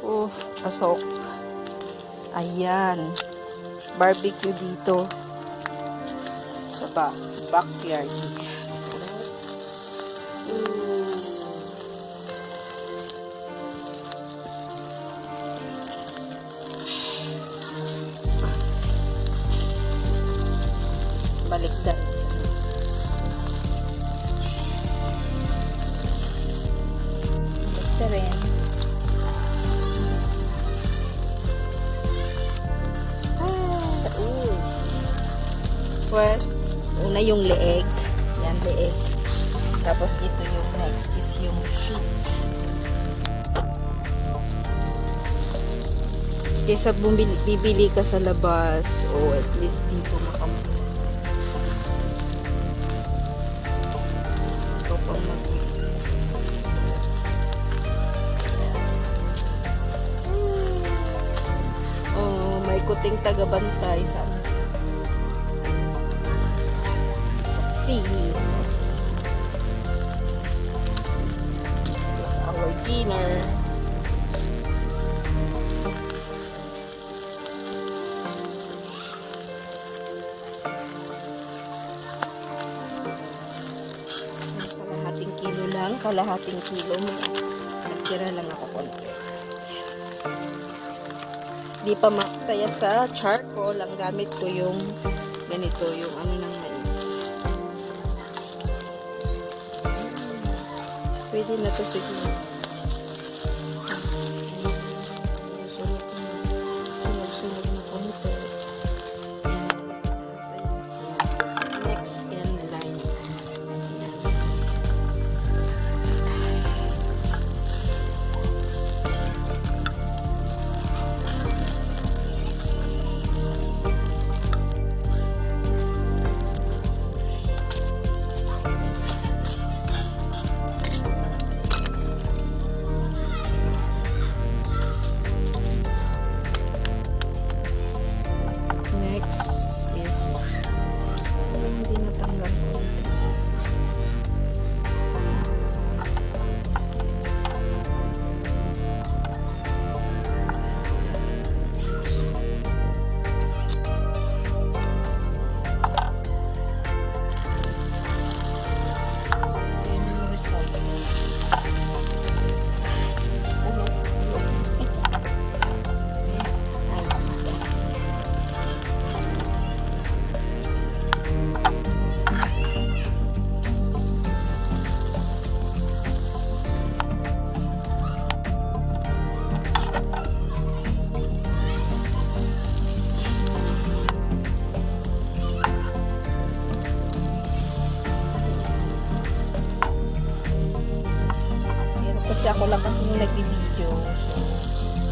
Oh, pasok. Ayan. Barbecue dito. Sa backyard. Baliktad. Baliktad rin. Well, una yung leeg. Yan, leeg. Tapos dito yung next is yung feet. Kesa bibili ka sa labas o at least dito makamit. Ito pang mag-ibig. Oh, may kuting tagabantay sa fees. This is our dinner. Kalahating kilo mo. Nagtira lang ako konti. Di pa makasaya sa charcoal. Ang gamit ko yung ganito, yung ano ng mais. Pwede na to, pwede na. Sunod na konti. Next in line. Kasi ako lang kasi yung nag-video. So,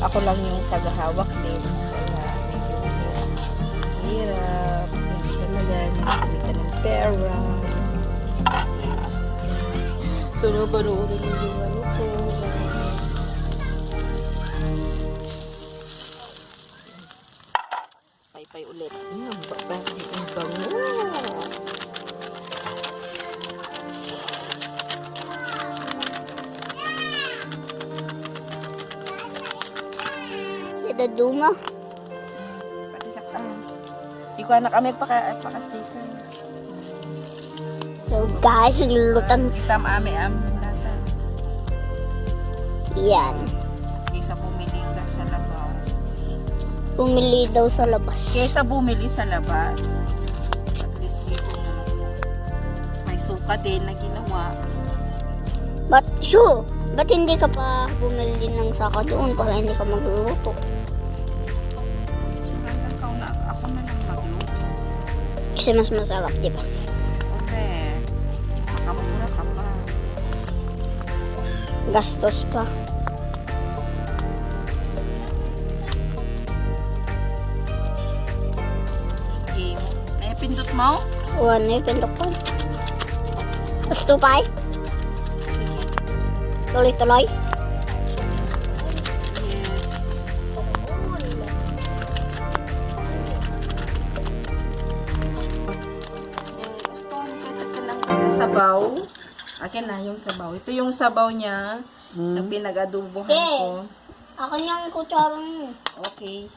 ako lang yung tagahawak din. Kaya medyo hirap. Hindi talaga. Hindi ka ng pera. So, nabaruurin yung ano ko. Pay-pay ulit. Ang bango. Daduma. Pati siya di ko anak kami pakasikan. So guys, lulutan. Kita maami nata. Yan. Kaysa bumili ka sa labas. Bumili daw sa labas. Kaysa bumili sa labas. At least dito na may suka din na ginawa. Ba't hindi ka pa bumili ng saka doon para hindi ka magluluto? Ako na lang magluto. Kasi mas masarap, di ba? Okay. Makamura ka pa. Gastos pa. Okay. May pindot mo? Ano yung pindok ko? Gusto pa eh? Tuloy-tuloy? Sabaw. Akin na yung sabaw. Ito yung sabaw niya. Na pinag-adobohan ko. Akin yung kutsarang. Okay.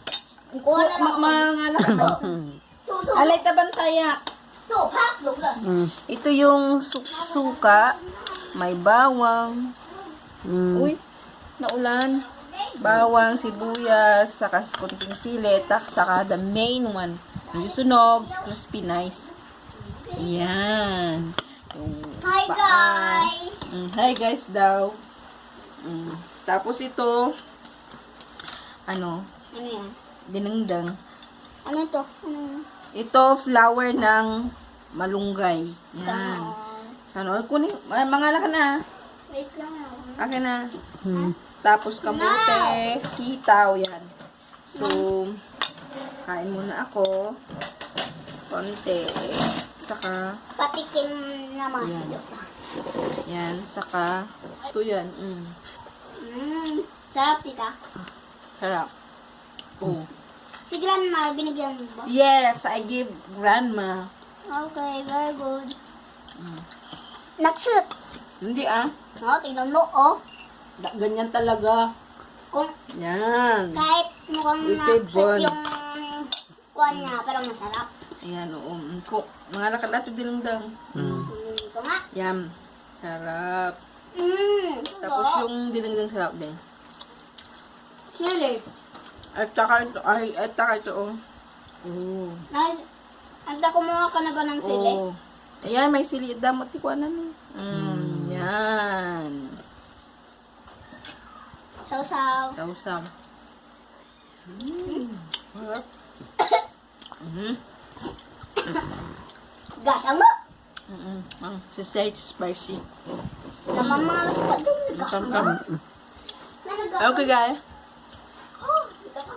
Kuha na lang. Mga anak. Alay tabantaya. So, hotdog lang. Ito yung suka, may bawang. Uy, naulan. Bawang, sibuyas, saka kunting sili, saka the main one. Yung sunog, crispy nice. Yan. Yung Hi, paa. guys! Hi guys daw. Tapos ito, Ano yan? dinengdeng. Ano ito? Ano yan? Ito, flour ng malunggay. Yan. Sana, kunin, mga laka na. Wait lang ako. Akin na. Tapos kamote, sitaw, yan. So, kain muna ako. Konti. Saka, Patikim naman. Yan. yan. Saka, ito yan. Sarap, tita. Sarap. Oh. Si grandma, binigyan mo ba? Yes, I give grandma. Okay, very good. Nakshoot. Hindi ah. Oh, tingnan mo, oh. Ganyan talaga. Kung Yan. kahit mukhang We save nakshoot one. yung kuwan niya, pero masarap. Ayan, oo. Mga nakalato din lang. Ito nga. Yan. Sarap. Tapos Ito. yung dinengdeng sarap din. Sili. At saka ito, oh. Oh. Anda kumuha ka na ba ng sili? Oh. Ayan, may sili. Damot ko na ni. Yan. Sausaw. Sausaw. Sarap. Gasa mo. She said spicy. Namamalas pa din. Gasa mo. Sarap. Nanagasa. Okay, guys. Oh, gasa.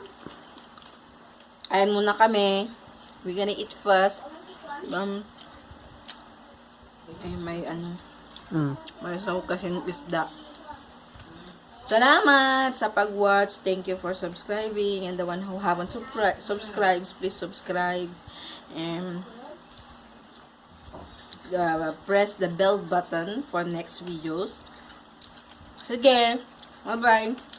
Ayan muna kami. We're gonna eat first. Ay, may ano. May saw kasing isda. Salamat sa pag-watch. Thank you for subscribing. And the one who haven't subscribed, please subscribe. And press the bell button for next videos. Sige. Bye-bye.